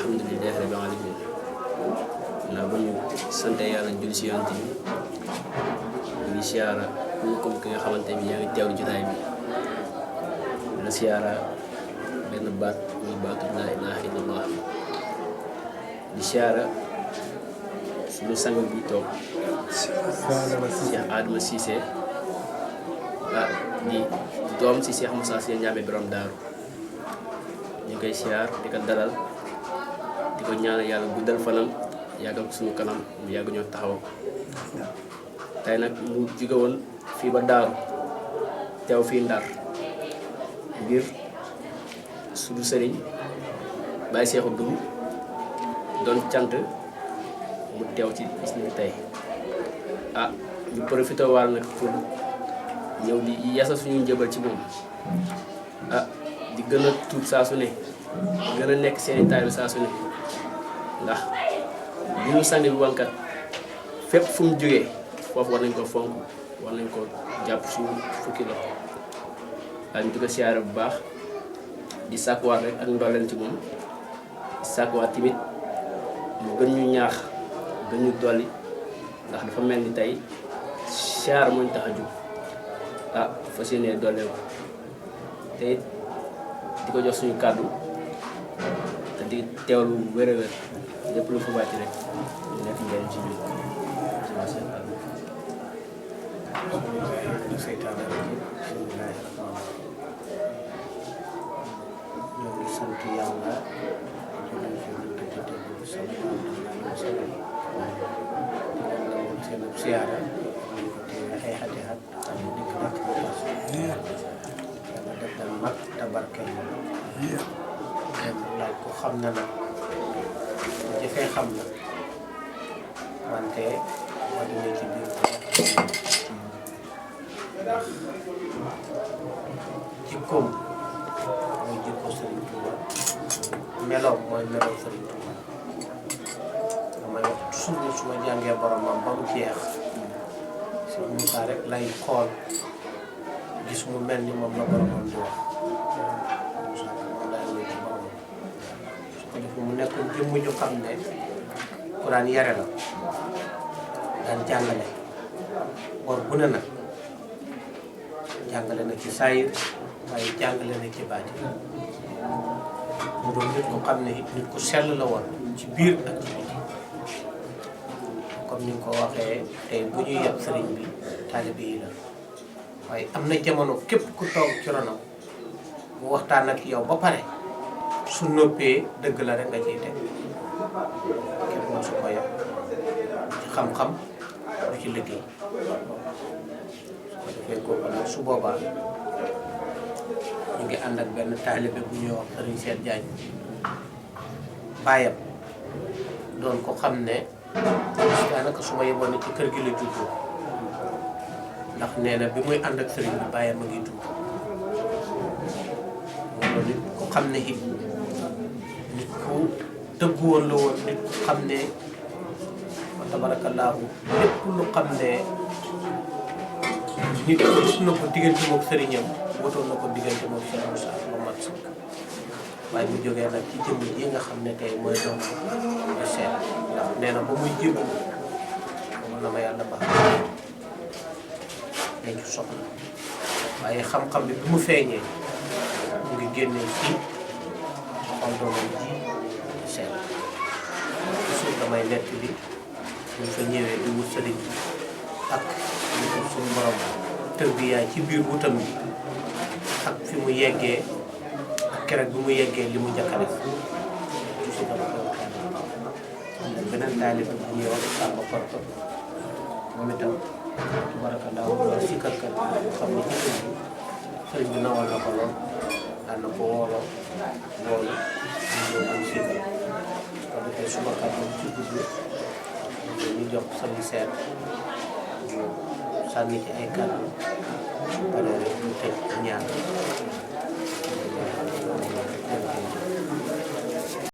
alhamdulillahi rabbil alamin naa ba ñu sante yàlla julli si yonent bi ñu siyaara ñu comme ki nga xamante ni yaa ngi teewlu jotaay bi la siyaara benn baat muy baatu laa ilaha illallah di siyaara suñu sang bi toog Cheikh Adama Cissé di doom si Cheikh Moussa Cissé ñaame borom daaru ñu koy siyaar di ko dalal di ko ñaanal yàlla guddal fanam yàggal ko suñu kanam mu yàgg ñoo taxaw tey nag mu jóge woon fii ba daaru teew fii Ndar ngir suñu sëriñ Baye Cheikh Dum doon cant mu teew ci bis ni tey ñu profité waal nag pour ñëw di yasa suñu njëbal ci moom di gën a tuub saa su ne gën a nekk seeni taalibe saa su ne ndax bu ñu sànni bi wankat fépp fu mu jógee foofu war nañ ko fonk war nañ ko jàpp suñu fukki la ñu di ko siyaare bu baax di sàkkuwaat rek ak ndolleen ci moom di sàkkuwaat tamit mu gën ñu ñaax gën ñu dolli ndax dafa mel ni tey siyaar moo ñu tax a jóg fas yéenee dollee ko te di ko jox suñu kàddu te di teewlu wér a wér lépp lu fa wàcc rek ñu nekk njëriñ ci biir seen kàddu. ñoo ngi sant yàlla seen siyaara ay xati xat am dikk nak yàlla def dal mag te barkeel laaj ko xam na nag jëfee xam na wante boo demee ci biir ndax jikkoom mooy jikko Sëriñ Tuuba meloom mooy meloom Sëriñ Tuuba damay wax toujours su ma jàngee boromam ba mu jeex si Moussa rek lay xool gis mu mel ni moom la boromam di wax Moussa moom lay wéy ci boromam su ko defee mu nekkoon jëmm ju xam ne ku daan yare la daan jàngale bor bu ne nag jàngale na ci saayir waaye jàngale na ci baati mu doon nit ku xam ne it nit ku sell la woon ci biir ak ci biti comme ni nga ko waxee tey bu ñuy yab sëriñ bi taalibe yi la waaye am na jamono képp ku toog ci ronam mu waxtaan ak yow ba pare su noppee dëgg la rek nga ciy teg képp moo su ko yab ci xam-xam du ci liggéey su ko defee kooku nag su boobaa ñu ngi ànd ak benn taalibe bu ñuy wax Sëriñ Seet Jaañ baayam doon ko xam ne daanaka su ma yeboon ci kër gi la juddoo ndax nee na bi muy ànd ak sëriñ bi baayam a ngi dund loolu nit ku xam ne it nit ku dëggu woon la woon nit ku xam ne wa tabarakallaahu lépp lu xam ne nit gis na ko diggante moom sëriñam wotoon na ko diggante moom Cheikh Moussa ba mat sëkk waaye bu jógee nag ci jëmm ji nga xam ne tey mooy doom de seet ndax nee na ba muy jébbu moom na ma yàlla baax dañ ci soxla waaye xam-xam bi mu feeñee mu ngi génnee ci xool doomam ji seet toujours damay nett bi ñu fa ñëwee di wut sëriñ bi ak ñu ko suñu borom tërbiyaay ci biir wutam bi ak fi mu yeggee ak keroog bi mu yeggee li mu njëkk a def toujours dama koy waxtaan am na beneen taalibe bu ñuy wax Samba Korto moom itam tabarakallah wala sikkarkat xam ne ci kër gi sëriñ bi nawal na ko lool daan na ko wooloo loolu ñu ñëw am sikkar ko defee suma kàddu ci gudd ñu jox sëriñ Seet ñu sànni ci ay kàddu pare ñu tëj ñaan